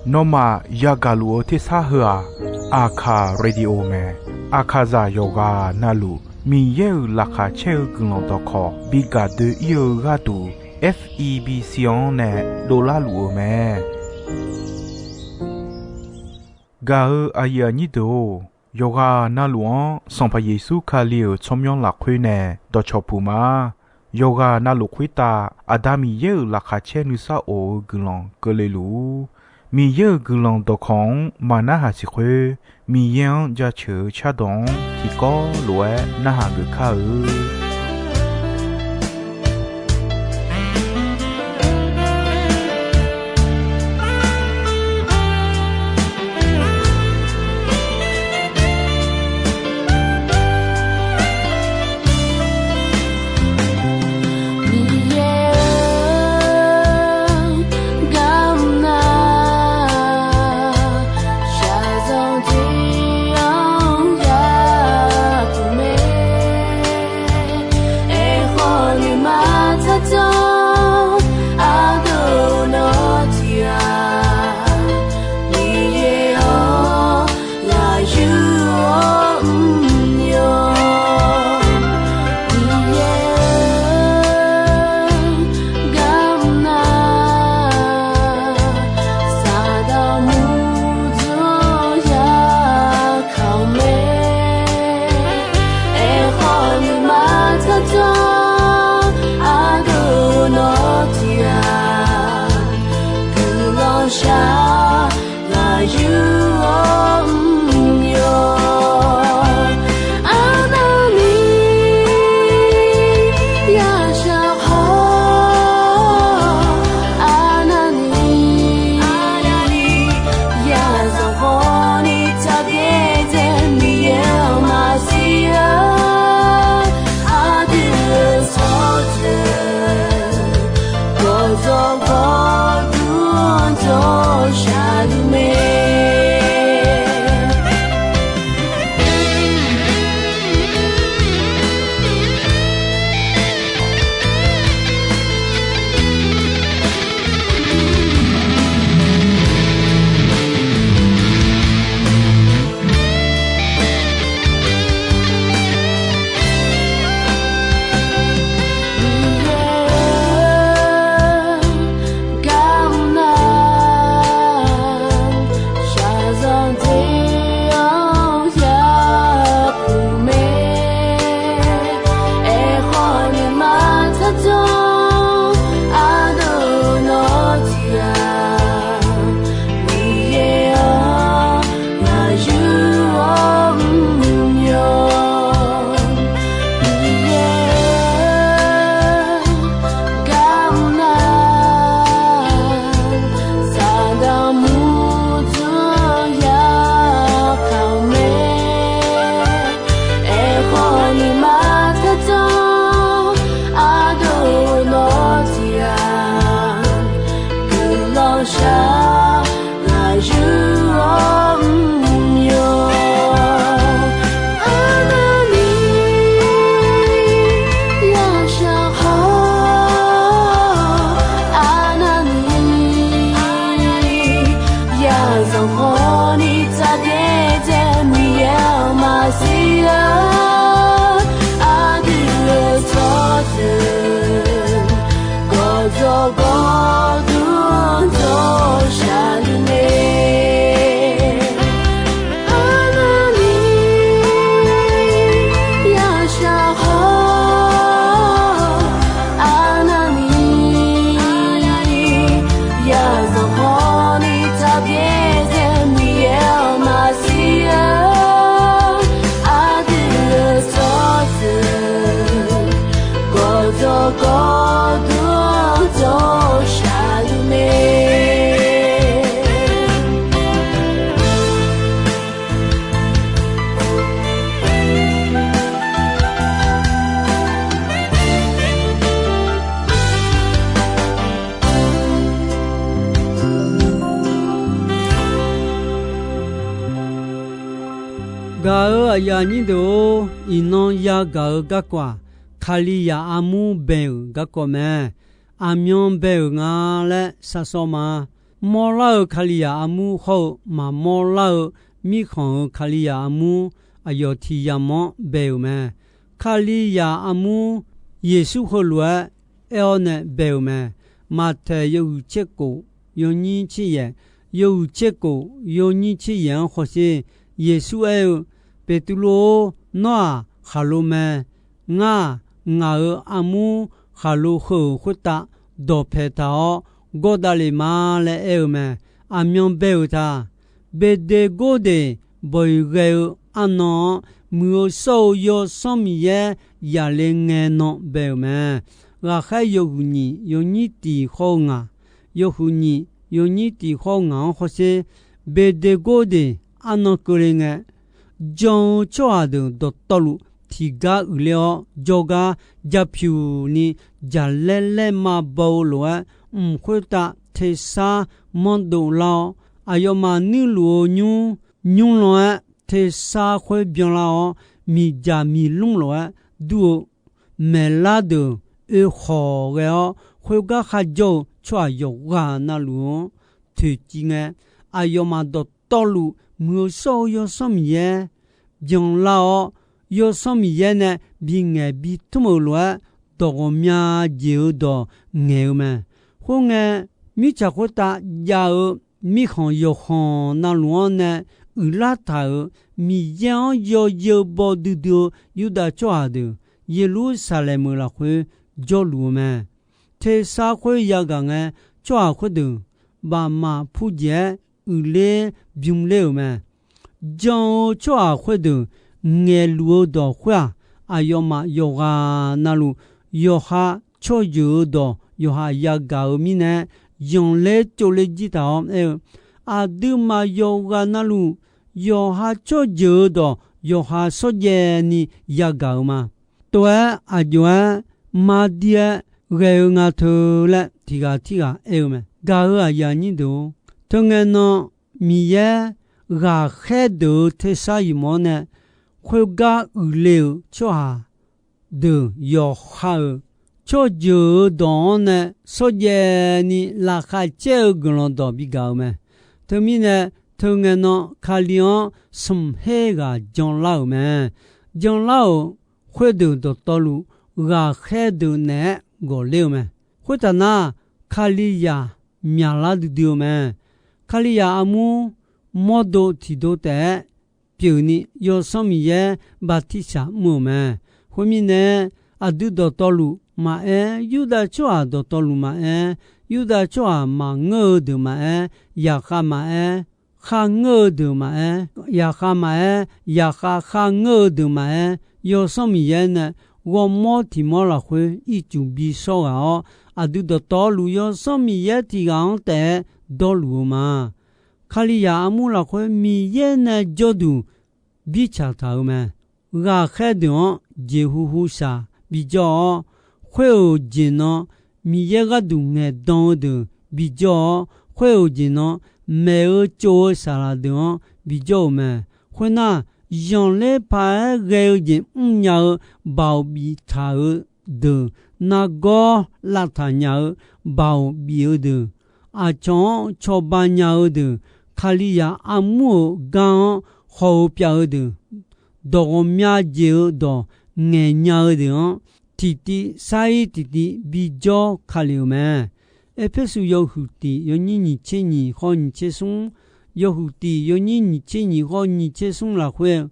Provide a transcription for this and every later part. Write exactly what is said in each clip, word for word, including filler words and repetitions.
Nawmaf yagaq luf-eu tersar heu-aq, Aqkaq Radio mae. Aqkaqzaq yawqghaq navluf Miqyaer-euq laqkhaq caer-eu guiqlanq dawqkawq bi gaq doe-ir-eu gharduq, F E B C-anr nae dovlar luf-eu mae. Gaq-eu aqyuif aqnyir deuq-or, yawqghaq navluf-anr Sanqpaq Yeqsur Kali-euq tsawrmyanr lafkhoer nae dawqcawq puq ma. Yawqghaq navluf khoertav Aqda Miqyaer-euq laqkhaq caer nuisar of-eu guiqlanq keuvle luf-ur. Miqyaer-euq guiqlanq dawqkawq-anr maqnarhaq siq khoer, Miqyaer-anr jaceuq-eu cardawq-anr tiqkawv lof-aer narhaq geuf kar-eu. Gaq-eu aqyuif aqnyir deuq-or, iqnan yagaq-eu garkawv-aq, Kalizaq armur bae-euq garkawv mae. aqmyan bae-euq nga laer sharshawr ma. Mawrlar-eu Kalizaq armur hawr-eu maqmawrlar-eu mirkhanq-euq Kalizaq armur aqyawf tiq yamq-anr bae-euq mae. Kalizaq armur Yeqsur heulof-aer aer-awr nae bae-euq mae. Maqtaeq yawhuiq tser kof, yawnyir tser yaeq, yawhuiq tser kof, yawnyir tser yaeq-anr hawsher. Yeqsur aer-eu, Beqtuvluv-or, nawr-aq khaqlo mae. Ngar-aq, ngaq-euq armur khaqlo heu-euq khoertav dawqpae taq-awr gawr davlef ma laer aer-eu mae. Aqmyan bae-euq ta. Beqdeqgordeq bawq-iq ghae-eu arnan-anr, muiq-eu shawr-eu Yawsanr Miqyaer yaqle ngae nan bae-euq mae. Ghaqkhaer yawhuiq nyiq yawnyir tiq hawr-eu ngaq, yawhuiq nyiq yawnyir tiq hawr-eu ngaq-anr hawsher. Beqdeqgordeq arnan keuvle ngae, jan-eu tsawrhaq deuq dawqtawvluf tiqgar uiqler-awr, jawrgar japyuq ni jaqlaer laer mabaw-eu lof-aer, mq khoertav tersar manrdov lar-awr, aqyawfmaf nuirluf-eu nymr nymrlan-aer tersar khoer byanlar-awr, miqdzaq miqlmr lof-aer dur-eu maeqlar deuq oekhawq ghae-awr, khoergar kharjawr-eu tsawrhaq yawqghaq navluf-anr toeqciv ngae, aqyawfmaf dawqtawvluf muiq-eu shawr-eu Yawsanr Miqyaer byanlar-awr, Yawsanr Miqyaer nae bingaeq bitmr-euq lof-aer, dawq ghawqmya jeq-eu dawq ngaeq-eu mae. Khoerngae, mirtsaq khoertav jav-eu mirkhanq yawqkhanq navluf-anr nae uiqlar taq-euq Miqyaer-anr yawzeu baw duidui-eu Yurdav tsawrhaq deuq Yeqlursaqlaeq-euq lafkhoer jawrluf-eu mae. Tersar khoer yagaq ngae, tsawrhaq khoerdeuq bafmaf purjeq-aer uiqler bymler-euq mae. Jan-eu tsawrhaq khoerdeuq ngaeqluf-eu dawq khoer-aq, aqyawfmaf yawqghaq navluf yawqha tsawrjeuq-eu dawq yawqha yagaq-eu mirnae, zanqler tsovler jir taq-awr aer-eu, aqduimaf yawqghaq navluf yawqha tsawrjeuq-eu dawq yawqha shawrjaev ni yagaq-euq ma. Tov-aer aqjox-aer mardir-aer ghae-eu nga teu laer tiqghaq tirghaq aer-eu mae. Gaq-euq aqyuif aqnyir deuq-or, teungae nan Miqyaer ghaqkhaer deuq-euq tersar yamq-anr nae khoergar uiqle-euq tsawrhaq deuq yawqha-euq tsawrjeuq-eu dawq-anr nae shawrjaev ni laqkhaq caer-eu guiqlanq dawq bigaq-eu mae. Teumirnae, teungae nan Kali-anr smq her ghaq janlar-euq mae. Janlar-euq khoerdeuq dawqtawvluf ghaqkhaer deuq naeq-aer ghawqler-eu mae. Khoertaq nar, Kalizaq myaqlar duidui-eu mae. Kalizaq armur mawrdo tiqdo taef-aer pyeufni Yawsanr Miqyaer bartirsaq mr-euq mae. Khoermirnae, aqdui dawqtawvluf maqaer, Yurdav tsawrhaq dawqtawvluf maqaer, Yurdav tsawrhaq maqngeur-eu deuq maqaer, yaqkhav maqaer, kharngeur-eu deuq maqaer, yaqkhav maqaer, yaqkhav kharngeur-eu deuq maqaer, Yawsanr Miqyaer nae ghawrmawr tiq mawr lafkhoer ircuf bi shawr ghaq-awr, aqdui dawqtawvluf Yawsanr Miqyaer tiq ghaq-anr taef-aer dawrluf-eu ma. Kalizaq armur lafkhoer Miqyaer nae jawrduq birtsaq taq-euq mae. Ghaqkhaer deuq-anr jeqhu hu shaq bijawr-awr, khoer-euq jeq nan Miqyaer gharduq ngaeqdan-eu deuq bijawr-awr, khoer-euq jeq nan maeq-eu tsov-eu saqlaq deuq-anr bijawr-euq mae. Khoernar, zanqler paq-aer ghae-eu jeq mrnya-eu baoq biftaq-eu deuq, nargawr lavtaq nya-eu baoq bif-eu deuq, aqcawq-anr cawba nya-eu deuq, Kalizaq armur-euq gar-anr haw-eu pyav-eu deuq, dawq ghawqmya jeq-eu dawq ngaeqnya-eu deuq-anr, tiqtiv sar-ir tiqtiv bijawr ka lef-euq mae. Erpersu yawhuiq tiq yawnyir nyiq tser nyiq hawr nyiq tser smr, yawhuiq tiq yawnyir nyiq tser nyiq hawr nyiq tser smr lafkhoer-eu,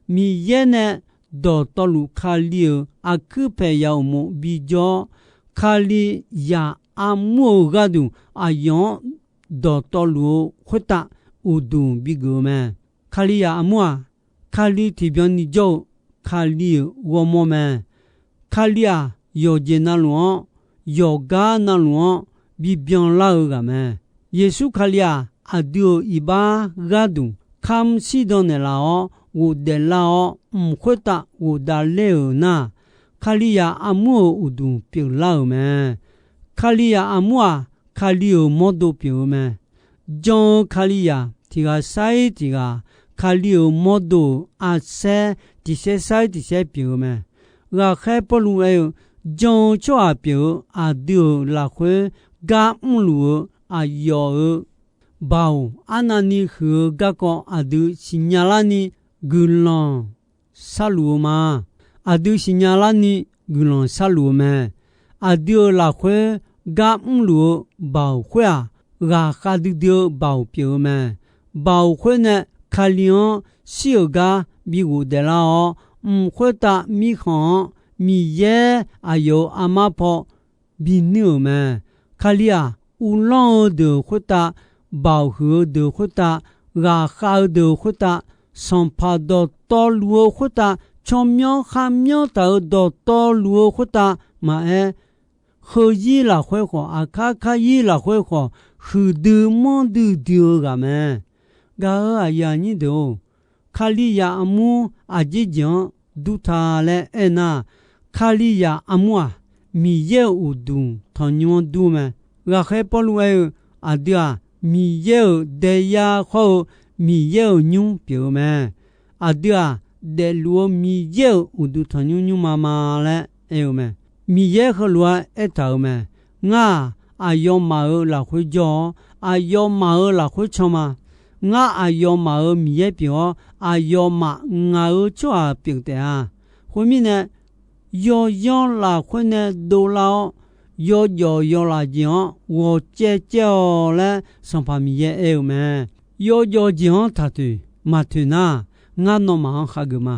Miqyaer nae dawqtawvluf Kali-euq aqkuir paeqya uqmov bijawr, Kalizaq armur-euq gharduq aqyawf-anr dawqtawvluf-eu khoertav uqduq bigeuf-eu mae. Kalizaq armur-aq, Kali tiqbyan ni jawr-eu Kali-euq ghawrmawr mae. Kali-aq, yawqjeq navluf-anr, yawqgar navluf-anr bibyan lar-eu ghaq mae. Yeqsur Kali-aq, aqdui-euq iqbax gharduq kamr shirdan naeqlaf-awr ghofdaef lar-awr, mq khoertav ghofdav ler-euq nar, Kalizaq armur-euq uqduq pyeuflar-euq mae. Kalizaq armur-aq, Kali-euq mawrdo pyeuf-eu mae. Jan-eu Kalizaq tiq ghaq sar-ir tiq ghaq, Kali-euq mawrdo-euq arsaer tiq saer sar-ir tiq saer pyeuf-eu mae. Ghaqkhaer Pawrluv aer-eu, jan-eu tsawrhaq pyeuf-eu aqdui-euq lafkhoer gar mrluf-eu aqyawf-euq baoq arnavni huiq-eu garkawv aqdui siqnya larni guiqlanq sharluf-eu ma. Aqdui siqnya larni guiqlanq sharluf-eu mae. Aqdui-euq lafkhoer gar mrluf-eu baoq khoer-aq, ghaqkhav duidui-eu baoq pyeuf-eu mae. Baoq khoer nae Kali-anr shir-euq gar bi ghofdaef lar-awr, mq khoertav mirkhanq-anr Miqyaer aqyawf-euq armar paw binuir-euq mae. Kali-aq, uvlanr-eu deuq khoertav, baoq huiq-eu deuq khoertav, ghaqkhav-eu deuq khoertav, sanqpaq dawqtawvluf-eu khoertav, tsawrmyanr kharmyanr taq-euq dawqtawvluf-eu khoertav maqaer, heuzir lafkhoer khawf, aqkar karyir lafkhoer khawf, huiqdui manrdui dui-eu ghaq mae. Gaq-euq aqyuif aqnyir deuq-or, Kalizaq armur aqjeq jeq-anr dur ta laer aernar, Kalizaq armur-aq, Miqyaer-euq uqduq tanqnymr-anr dur mae. Ghaqkhaer Pawrluv aer-eu, aqdui-aq, Miqyaer-euq daeyar khawr-eu Miqyaer-euq nymr pyeuf-eu mae. Aqdui-aq, daefluf-eu Miqyaer-euq uqduq tanqnymr nymrma ma laer aer-eu mae. Miqyaer heulof-aer aertaq-euq mae. Ngar-aq, aqyawfmaf-euq lafkhoer jawr-awr, aqyawfmaf-euq lafkhoer can ma. Ngar aqyawfmaf-euq Miqyaer pyeuf-awr, aqyawfmaf ngaq-euq tsawrhaq pyeuf taef-a. Khoermirnae, yawyanr lafkhoer nae dovlar-awr, yawjawf yawlaf jeq-anr ghawqcaev caev-awq laer Sanqpaq Miqyaer aer-eu mae. Yawjawf jeq-anr taqtoeq maqtoeq nar, ngar nawmaf-anr khageuf ma.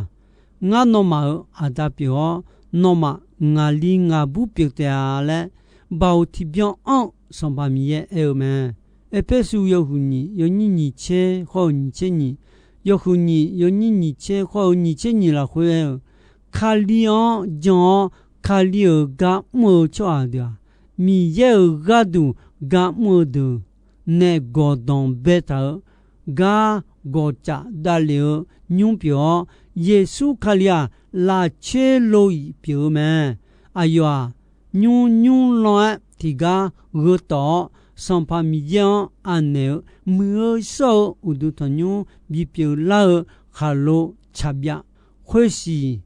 Ngar nawmaf-euq aqda pyeuf-awr, nawmaf ngaqli ngaqbur pyeuf taef-a laer, baoq tiqbyan anr-eu Sanqpaq Miqyaer aer-eu mae. Erpersu yawhuiq nyiq yawnyir nyiq tser khawr-eu nyiq tser nyiq, yawhuiq nyiq yawnyir nyiq tser khawr-eu nyiq tser nyiq lafkhoer aer-eu, Kali-anr jan-awr, Kali-euq gar mr-eu tsawrhaq deuq-aq, Miqyaer-euq gharduq gar mr-eu deuq nae gawqdanq baetaq-eu gar gawqcaf davlef-eu nymr pyeuf-awr, Yeqsur Kali-aq, lafcoer lo-iq pyeuf-eu mae. Aqyawf-aq, nymr nymr lan-aer tiqgar gheutawf-awr, Sanqpaq Miqyaer-anr anaeq-eu muiq-eu shawr-eu uqduq tanqnymr bipyeuf lar-eu khaqlo tsaqbyav khoersiq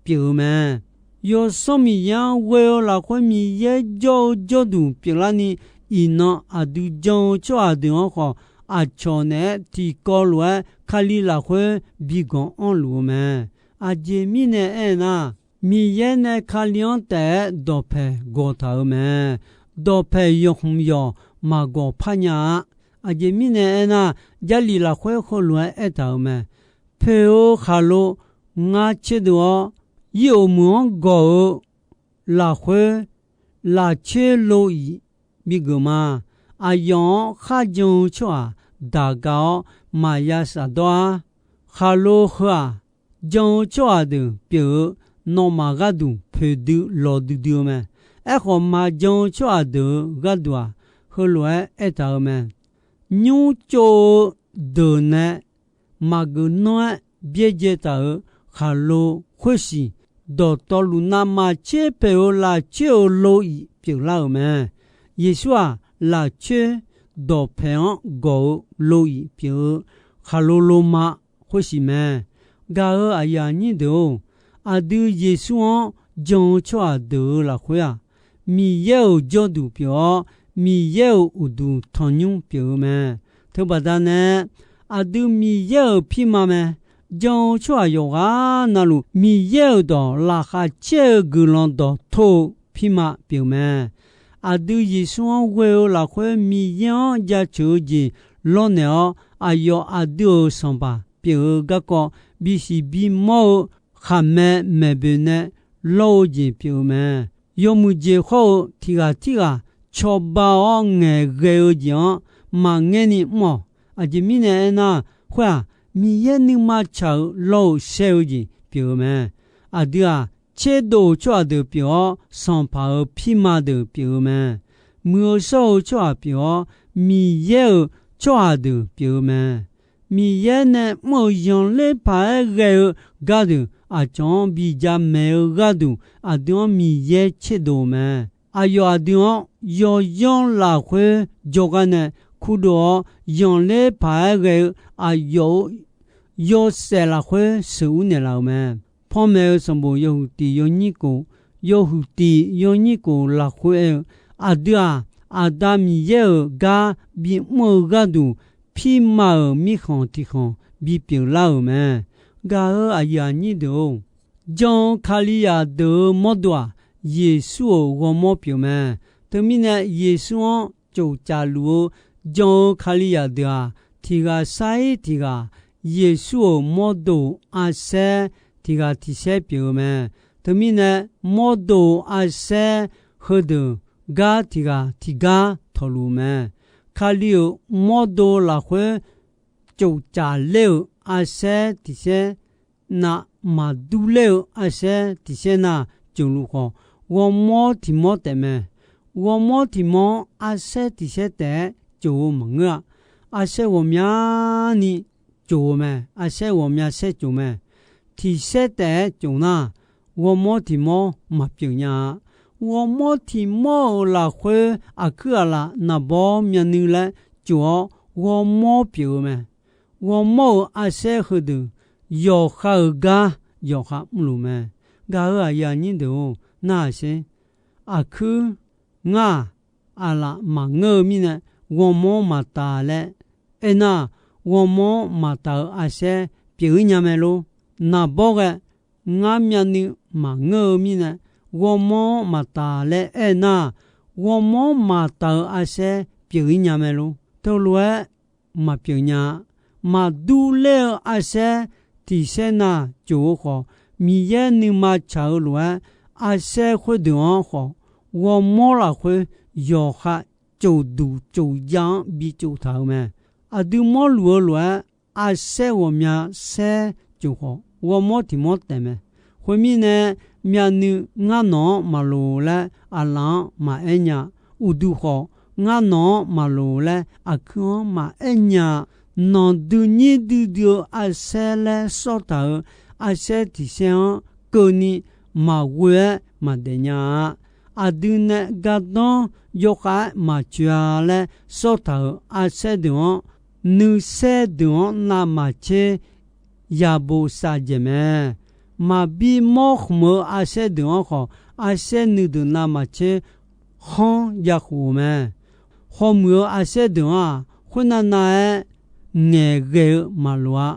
pyeuf-eu mae. Yawsanr Miqyaer-anr ghoe-eu lafkhoer Miqyaer jawr-eu jawrduq pyeuflarni, iqnan aqdui jan-eu tsawrhaq deuq-anr khawf, aqcawq naeq-aer tiqkawv lof-aer Kali lafkhoer biganq anrluf-eu mae. Aqjeq mirnae aernar, Miqyaer nae Kali-anr taef-aer dawqpaeq gawqtaq-euq mae. Dawqpaeq yawqkhmq yawq maqgawq par nya-a. Aqjeq mirnae aernar, Jarlif lafkhoer heulof-aer aertaq-euq mae. Poeq-eu khaqlo ngar tserdov-awr, yir-euq meuq-anr gawq-eu lafkhoer lafcoer lo-iq bigeuf ma. Aqyawf-anr kharjan-eu tsawrhaq daq ga-awr maqya shafdawr-ar. Khaqlo heu-aq, jan-eu tsawrhaq deuq pyeuf-eu nawmaf gharduq poeqdui lawqdui dui-eu mae. Aerkhawf, maqjan-eu tsawrhaq deuq-euq gharduq-aq, heulof-aer aertaq-euq mae. Nymr tsov-eu deuq nae maqgeuf nanr-aer byaerdzae taq-euq khaqlo khoersiq, dawqtawvluf navmaqtser paeq-eu lafcoer-euq lo-iq pyeuflar-euq mae. Yeqsur-aq, lafcoer dawqpaeq-anr gawq-eu lo-iq pyeuf-eu khaqlo loma khoersiq mae. Gaq-euq aqyuif aqnyir deuq-or, aqdui Yeqsur-anr jan-eu tsawrhaq deuq-euq lafkhoer-aq, Miqyaer-euq jawrduq pyeuf-awr, Miqyaer-euq uqduq tanqnymr pyeuf-eu mae. Teubaqda nae, aqdui Miqyaer-euq pirma mae. Jan-eu tsawrhaq yawqghaq navluf, Miqyaer-euq dawq laqkhaq caer-eu guiqlanq dawqtawv-eu pirma pyeuf mae. Aqdui Yeqsur-anr ghoe-eu lafkhoer Miqyaer-anr jaceuq-eu jeq lawrnaeq-awr, aqyawf aqdui-euq Sanqpaq pyeuf-eu garkawv bisiq bimawr-eu khaqmae maeqboeq nae lawr-eu jeq pyeuf-eu mae. Yawmuiq jeq hawr-eu tiq ghaq tirghaq cawba-awr ngaeqghae-eu jeq-anr maqngaer ni mr-awq. Aqjeq mirnae aernar, khoer-aq, Miqyaer nuima tsaq-eu lawr-eu shaer-eu jeq pyeuf-eu mae. Aqdui-aq, tserdov-euq tsawrhaq deuq pyeuf-awr, sanqpaq-euq pirma deuq pyeuf-eu mae. Muiq-eu shawr-eu tsawrhaq pyeuf-awr, Miqyaer-euq tsawrhaq deuq pyeuf-eu mae. Miqyaer nae mr-euq zanqler paq-aer ghae-eu gardeuq, aqcawq-anr bi jamaeq-eu gharduq, aqdui-anr Miqyaer tserdov-eu mae. Aqyawf aqdui-anr yawyanr lafkhoer jawrgar nae kurdov-awr, zanqler paq-aer ghae-eu aqyawf-euq yawshaef lafkhoer sheuqur naeqlaf-euq mae. Panmaeq-eu sanqbof yawhuiq tiq yawnyir kof yawhuiq tiq yawnyir khof lafkhoer aer-eu, aqdui-aq, Aqda Miqyaer-euq gar bimr-eu gharduq, pirma-euq mirkhanq tiq khanq bipyeuf lar-euq mae. Gaq-eu aqyuif aqnyir deuq-or, jan-eu Kalizaq deuq-euq mawrdo-aq, Yeqsur-euq ghawrmawr pyeuf mae. Teumirnae, Yeqsur-anr tsof tsaf luf-eu jan-eu Kalizaq deuq-aq, tiq ghaq sar-ir tiq ghaq, Yeqsur-euq mawrdo arsaer tiq ghaq tiq saer pyeuf-eu mae. Teumirnae, mawrdo arsaer heudeuq gar tiq ghaq tiq gar tawqluf-eu mae. Kali-euq mawrdo lafkhoer tsof tsaf ler-euq arsaer tiq saer nav, maqdur ler-eu arsaer tiq saer nav tsof luf khawf, ghawrmawr tiq mawr taef mae. Ghawrmawr tiq mawr-anr arsaer tiq saer taef-aer tsof-eu maqngeur-a. Arsaer ghawqmyani tsof-eu mae. Arsaer ghawqmya saer tsof mae. Tiq saer taef-aer tsof nar, ghawrmawr tiq mawr maqpyeuf nya-a. Ghawrmawr tiq mawr-euq lafkhoer aqkuir aqlaf naqbawr myavnuiv laer tsof-awr ghawrmawr pyeuf-eu mae. Ghawrmawr-euq arsaer heudeuq yawqha-euq gar yawqha mrluf mae. Gaq-eu aqyuif aqnyir deuq-or, narhaq sher. Aqkuir ngar-aq, aqlaf maqngeur-eu mirnae, ghawrmawr maqtaf laer aernar, ghawrmawr maqtaf-euq arsaer pyeuf-ir nya mae lor. Naqbawr ghae, ngar myavnuiv maqngeur-eu mirnae, ghawrmawr maqtaf laer aernar, ghawrmawr maqtaf-euq arsaer pyeuf-ir nya mae lor. Teulof-aer maqpyeuf nya-a. Maqdur ler-eu arsaer tiq saer nav tsof-eu khawf, Miqyaer nuima tsaq-eu lof-aer, arsaer khoerdeuq-anr khawf, ghawrmawr lafkhoer yawqha tsof duq tsof ya-anr bitsof taq-euq mae. Aqdui mawrluf-eu lof-aer, arsaer ghawqmya saer tsof khawf, ghawrmawr tiq mawr taef mae. Khoermirnae, myavnuiv ngar nawq-anr maqloq laer aqlaf-anr maqaer nya. Uqduq khawf, ngar nawq-anr maqloq laer aqkuir-anr maqaer nya. Nawq duinyir duidui-eu arsaer laer sawr taq-euq arsaer tiq saer-anr keuvni maqghoe-aer maqdaef nya-a. Aqdui nae gardanr yawkhav-aer maqcoeq-a laer sawr taq-euq arsaer deuq-anr, nuisaer deuq-anr navmaqtser yabof saf dzaeq mae. Maqbi mawr khmq-eu arsaer deuq-anr khawf, arsaer nuideuq navmaqtser khanr yakhof-eu mae. Hawmuiq-eu arsaer deuq-anr-aq, khoernav nav-aer ngaeqghae-eu maqloq-a.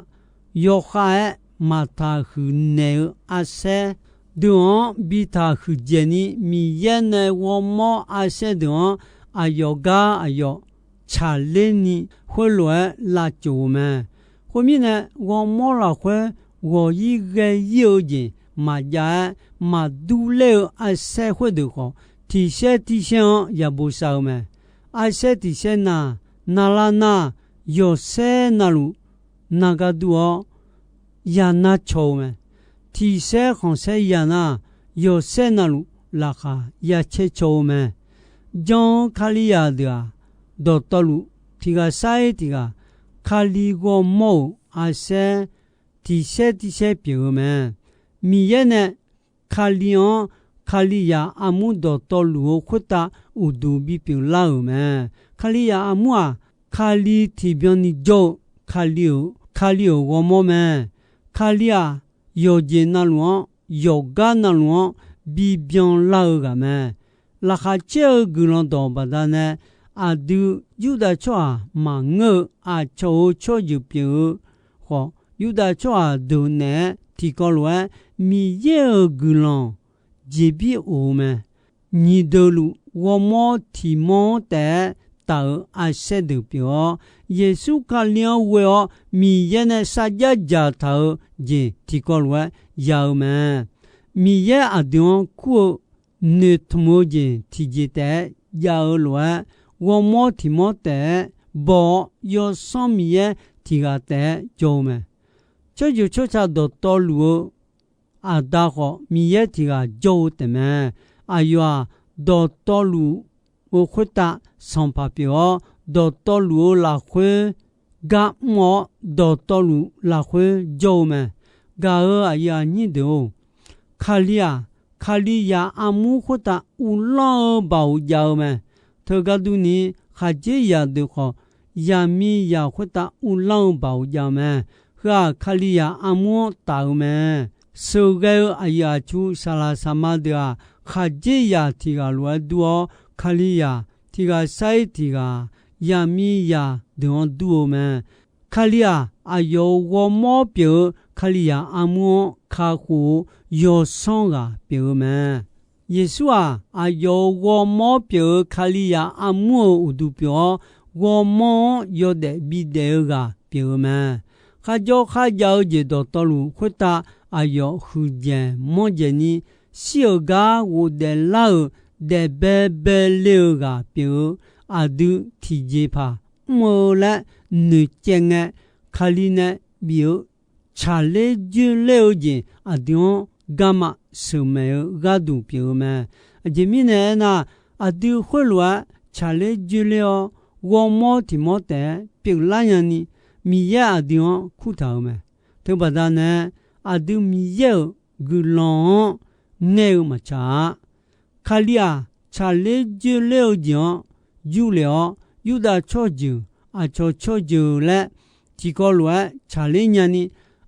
Yawkhav-aer maqtaq huiq naeq-eu arsaer deuq-anr bitaq huiqdzaeq ni, Miqyaer nae ghawrmawr arsaer deuq-anr aqyawf gar aqyawf tsaqler ni khoerlof-aer lavtsof-eu mae. Khoermirnae, ghawrmawr lafkhoer ghawq-ir ghae-ir-eu jeq maqjav-aer, maqdur ler-eu arsaer khoerdeuq khawf, tiq saer tiq saer-anr yabof saf-eu mae. Arsaer tiq saer nav, navlar nar, yawqsaer navluf nav gar dur-awr, ya nar caw-eu mae. Tiq saer khanqsaer ya nar, yawqsaer navluf laqkhaq ya caer caw-eu mae. Jan-eu Kalizaq deuq-aq, dawqtawvluf tiq ghaq sar-ir tiq ghaq, Kali ghawrmawr-euq arsaer tiq saer tiq saer pyeuf-eu mae. Miqyaer nae Kali-anr, Kalizaq armur dawqtawvluf-eu khoertav uqduq bipyeuf lar-euq mae. Kalizaq armur-aq, Kali tiqbyan ni jawr-eu, Kali-euq, Kali-euq ghawrmawr mae. Kali-aq, yawqjeq navluf-anr, yawqgar navluf-anr bibyan lar-eu ghaq mae. Laqkhaq caer-eu guiqlanq dawq baqdanae, aqdui Yurdav tsawrhaq maqngeur-eu aqcawq-euq tsawrjeuq pyeuf-eu khawf, Yurdav tsawrhaq deuq naeq-aer tiqkawv lof-aer Miqyaer-euq guiqlanq jeqbir of-eu mae. Nyiq deuqluf ghawrmawr tiq mawr-anr taef-aer taf-euq arsaer deuq pyeuf-awr, Yeqsur Kali-anr ghoe-awr Miqyaer nae sarjax dzaqtaq-eu jeq tiqkawv lof-aer ya-eu mae. Miqyaer aqdui-anr kur-eu noeqtmq-eu jeq tiqjeq taef-aer jav-eu lof-aer, ghawrmawr tiq mawr taef-aer baw-awr, Yawsanr Miqyaer tiq ghaq taef-aer jawr-eu mae. Tsawrjeuq tsawrca dawqtawvluf-eu Aqda khawf, Miqyaer tiq ghaq jawr-eu taefmae. Aqyawf-aq, dawqtawvluf-eu khoertav sanqpaq pyeuf-awr, dawqtawvluf-eu lafkhoer gar mr-awr, dawqtawvluf lafkhoer jawr-eu mae. Gaq-euq aqyuif aqnyir deuq-or, Kali-aq, Kalizaq armur khoertav uvlanr-eu baoq jav-eu mae. Teugar durni, khaqdzerzaq deuq khawf, zaqmiqzaq khoertav uvlanr-eu baoq jav-eu mae. Heu-aq, Kalizaq armur-anr taf-eu mae. Sheuqghae-eu aqyuif aqtsu saqlaq saqma deuq-aq, khaqdzerzaq tiq ghaq lof-aer dur-awr, Kalizaq tiq ghaq sar-ir tiq ghaq, zaqmiqzaq deuq-anr dur-eu mae. Kali-aq, aqyawf-euq ghawrmawr pyeuf-eu Kalizaq armur-anr kakhof-eu yawsanr ghaq pyeuf-eu mae. Yeqsur-aq, aqyawf-euq ghawrmawr pyeuf-eu Kalizaq armur-euq uqduq pyeuf-awr, ghawrmawr-anr yawdaef bidaef-eu ghaq pyeuf-eu mae. Kharjawr kharjav-eu jeq dawqtawvluf khoertav aqyawf huiqdzaeq manrdzaeq ni, shir-euq gar ghofdaef lar-euq daefbaebae le-eu ghaq pyeuf-eu, aqdui tiqjeqpaq mr-eu laer noeqcaev ngae, Kali nae bif-eu tsaqler dzoerler-eu jeq aqdui-anr garma sheuqmaeq-eu gharduq pyeuf-eu mae. Aqjeq mirnae aernar, aqdui khoerlof-aer tsaqler dzoerler-awr, ghawrmawr tiq mawr taef-aer pyeuflar nyani, Miqyaer aqdui-anr kurtaq-euq mae. Teubaqda nae, aqdui Miqyaer-euq guiqlanq-anr ngaer-eu maqtsaq-a. Kali-aq, tsaqler dzoerler-eu jeq-anr yurlef-awr, Yurdav tsawrjeuq, aqcawq tsawrjeuq laer tiqkawv lof-aer tsaqler nyani,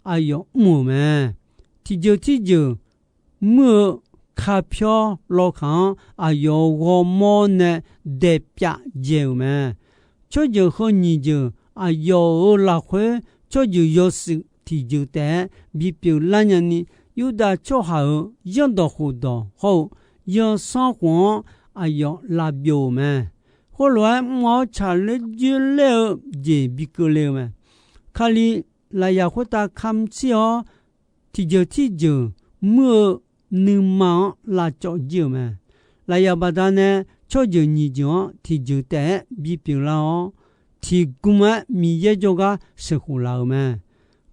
aqyawf mr-euq mae. Tiqjeuq tirjeuq muir-eu kapyawr lawkaq-anr aqyawf-euq ghawrmawr nae daepyav dzae-euq mae. Tsawrjeuq heu nyiq jeuq aqyawf-euq lafkhoer tsawrjeuq yawshuif tiqjeuq taef-aer bipyeuf lar nyani, Yurdav tsawrhaq-euq zanrdawq khofdawq hawr-eu zanrsanrkhof-anr aqyawf lavbyov-euq mae. Khoerlof-aer mr-awr tsaqler dzoerler-eu jeq bi keuvle-eu mae. Kali lafyaq khoertav kamq shir-awr, tiqjeuq tirjeuq muir-eu nuima-anr lavcawv jir-euq mae. Lafyaq baqdanae tsawrjeuq nyiq jeuq-anr tiqjeuq taef-aer bipyeuf lar-awr, tiqgm-aer Miqyaer jawrgar sheuqkhof laf-euq mae.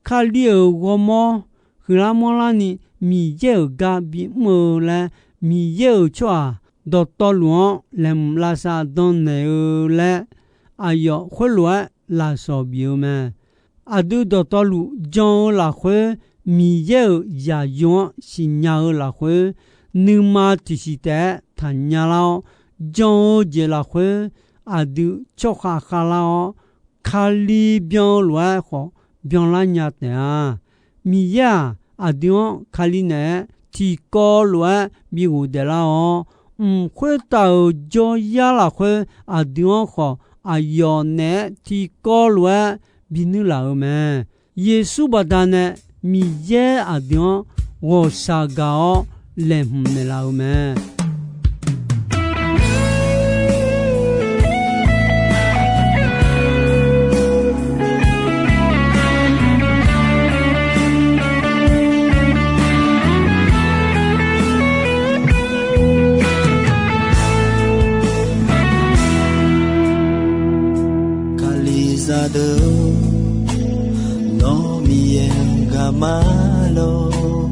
Kali-euq ghawrmawr huiqlar manrlarni Miqyaer-euq gar bimr-eu laer, Miqyaer-euq tsawrhaq dawqtawvluf-anr laeqhmq lavsav dannaeq-eu laer, aqyawf khoerlof-aer lafsawq bif-eu mae. Aqdui dawqtawvluf jan-eu lafkhoer, Miqyaer-euq zaqyo-anr siqnya-eu lafkhoer, nuima tiqsiq taef-aer taqnya lar-awr, jan-eu jeq lafkhoer aqdui tsawrkhav khavlar-awr, Kali byan-eu lof-aer khawf byanlar nya taef-a. Miqyaer-aq, aqdui-anr Kali naeq-aer tiqkawv lof-aer bi ghofdaef lar-awr, mq khoertav-euq jawryar lafkhoer aqdui-anr khawf aqyawf naeq-aer tiqkawv lof-aer binuir laf-euq mae. Yeqsur baqdanae Miqyaer aqdui-anr ghawqshaq gaq-awr laeqhmq naeqlaf-euq mae. Kalizaq deuq, nawr Miqyaer-anr gaq ma lor.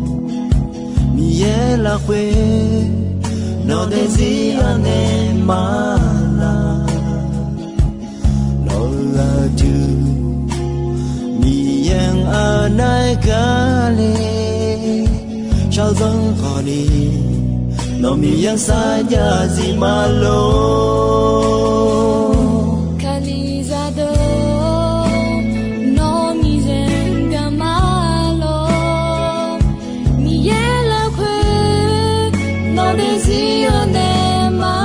Miqyaer lafkhoer nawq daefzir anaeq ma laq. Nawq-eu aqdui Miqyaer-anr anaeq gaq le. Shawrdanr khawfni nawq Miqyaer sarjax zif ma lor. Kalizaq deuq, nawr Miqyaer-anr gaq ma lor. Miqyaer lafkhoer nawq daefzir anaeq ma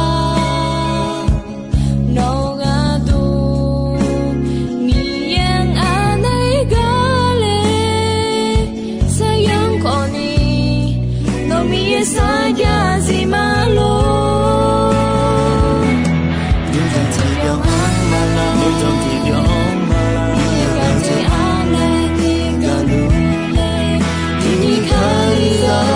laq. Nawq-eu aqdui Miqyaer-anr anaeq gaq le. Shawrdanr khawfni nawq Miqyaer sarjax zif ma lor. Nymrdanq tiqbyan-anr ma laq, nymrdanq tiqbyan-anr ma laq, Miqyaer gaq jeq anaeq ni gaqluf le. Tiqnyir Kalizaq,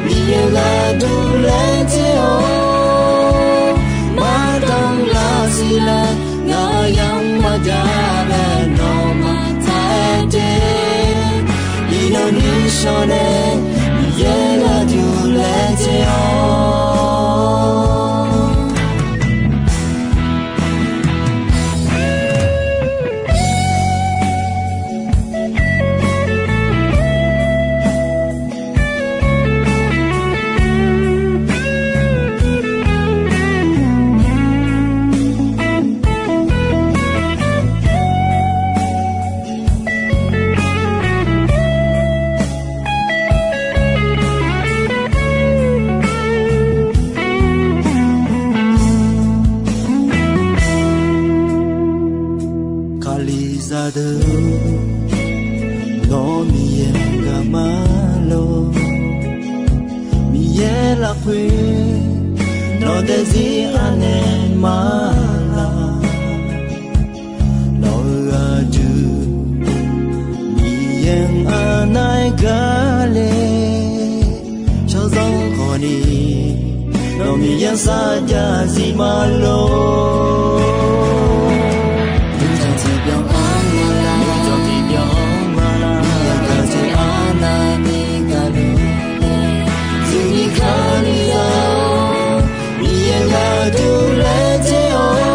Miqyaer gharduq laer tae-awr, maqdanr lar siq laer, ngaq-euq yamq maqjav laer nawmaf taq-aer te. Iqnan nuishawr nae Miqyaer gharduq laer tae-awr. Zaqdeuq-or, nawr Miqyaer gaqma lor. Miqyaer lafkhoer nawq daefzir anaeq ma laq. Nawq-euq aqdui Miqyaer-anr arnav-aer gar le. Shawrzanr khawfni nawq Miqyaer sarjax zif ma lor. Uqdzan tiqbyan-anr ma laq, uqdzan tiqbyan-anr ma laq, Miqyaer gaqdzae arnavni gaqluf-a. Zuini Kalizaq-or, Miqyaer gharduq laejae-awr,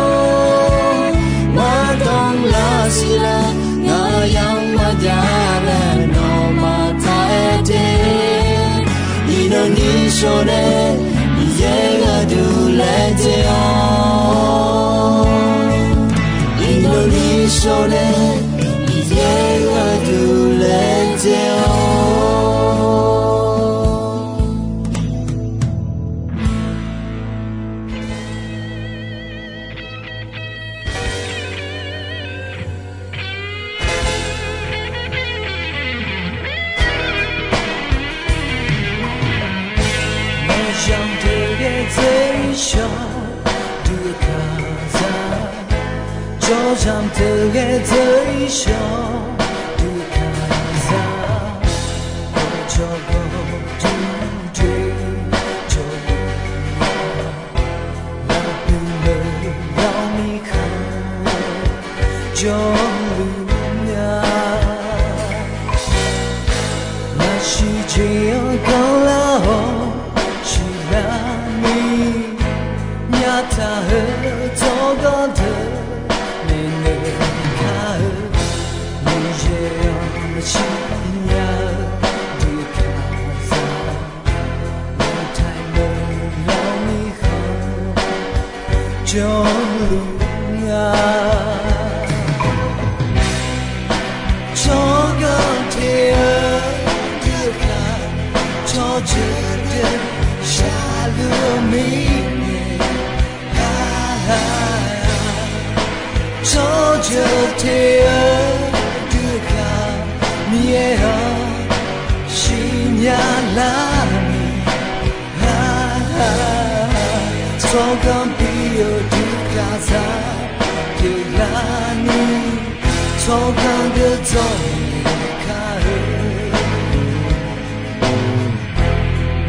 maqdanr lar siqlar, ngaq yamq maqjav laer nawmaf taq-aer taef. Iqnan ni shawr nae Miqyaer gharduq laejae-awr, iqnan ni shawr nae Miqyaer gharduq laejae-awr. Maqzanq teughaq dzeur-ir shawr dui kaqzaq, jawrzanq teughaq dzeur-ir shawr dui kaqzaq, jawrgawr dui doe jawrluf-a. Lafpuq meuq lawr mirkhanq jawrluf-a. Maqsiq jeq-anr ganrlar-awr siqlar ni, nyaftaq-eu tsawrganr deuq maeqnaeq kar-eu, Miqyaer-anr maqsiq nya-eu dui kaqzaq, maqtaeq meuq lawr mirkhanq jawrluf-a. Tsawrganr te-eu dui kaq, tsawrjeuq deuq shaqluf-eu mirnae, tsawrjeuq te-eu dui kaq, Miqyaer-anr siqnya lar ni, tsawrganr bi-eu dui kaqzaq pyeuflar ni, tsawrganr deuq dzawr naeq kar-eu.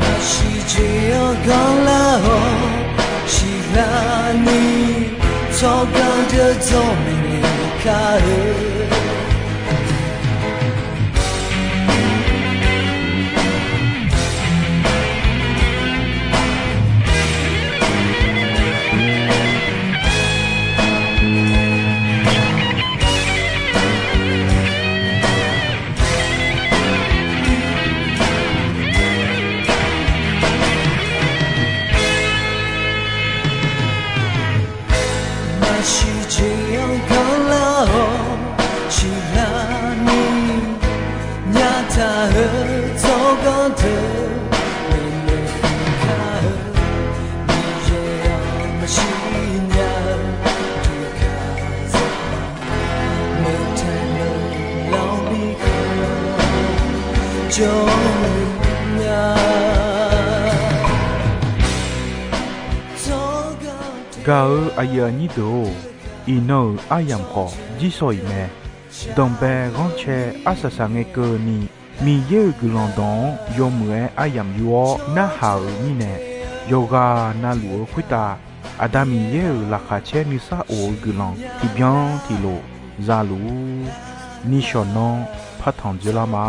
Maqsiq jeq-anr ganrlar-awr siqlar ni, tsawrganr deuq dzawr naeq kar-eu. Maqsiq jeq-anr ganrlar-awr siqlar ni, nyaftaq-eu tsawrganr deuq maeqnaeq kar-eu, Miqyaer-anr maqsiq nya-eu dui kaqzaq, meuq taeq meuq lawr mirkhanq jawrluf-a. Gaq-eu aqyuif aqnyir deuq-or, iqnan-euq aryamq khawf jirsawq iq mae. Danqbae ghanrcae arsaq saq ngae keuvni, Miqyaer-euq guiqlanq dawq-anr yawmuiq-aer aryamq yur-awr narhaq-euq mirnae, yawqghaq navluf-eu khoertav Aqda Miqyaer-euq laqkhaq caer nuisar of-eu guiqlanq tiqbyan tiqlof za luf-ur. Nishawq nanr partanq dzoerlar ma.